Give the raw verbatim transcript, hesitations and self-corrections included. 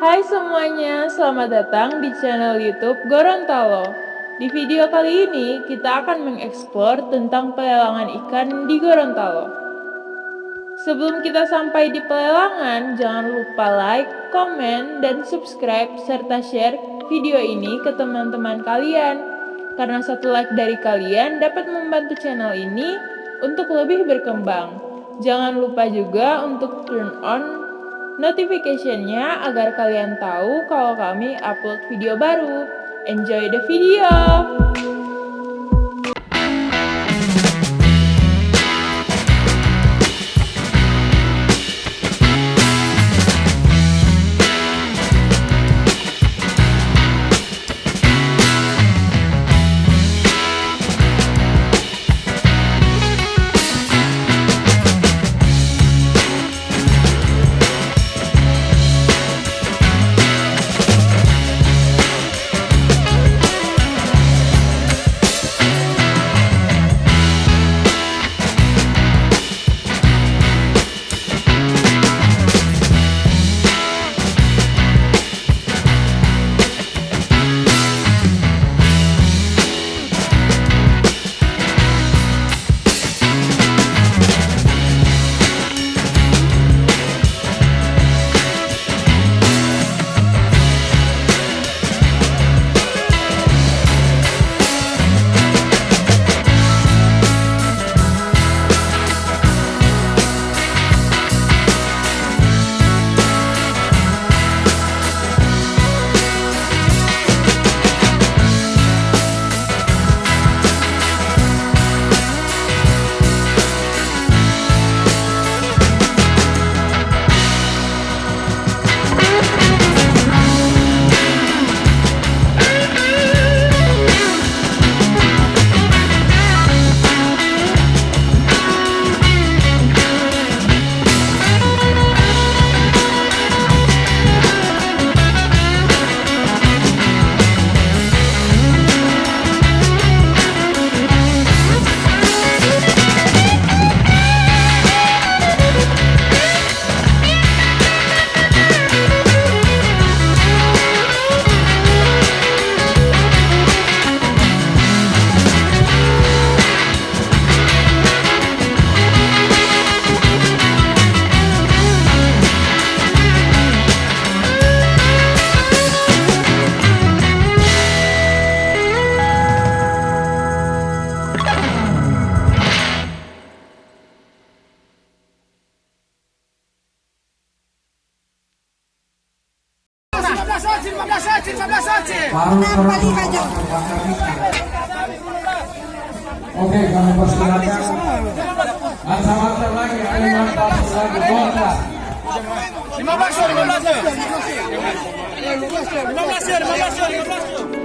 Hai semuanya, selamat datang di channel YouTube Gorontalo. Di video kali ini, kita akan mengeksplor tentang pelelangan ikan di Gorontalo. Sebelum kita sampai di pelelangan, jangan lupa like, komen, dan subscribe, serta share video ini ke teman-teman kalian. Karena satu like dari kalian dapat membantu channel ini untuk lebih berkembang. Jangan lupa juga untuk turn on notification-nya agar kalian tahu kalau kami upload video baru. Enjoy the video! Lima belas, lima belas, lima belas. Oke, kami persilakan. Mata-mata lagi, ada yang mata lagi. Kontra. Lima belas, lima belas. Lima belas, lima belas.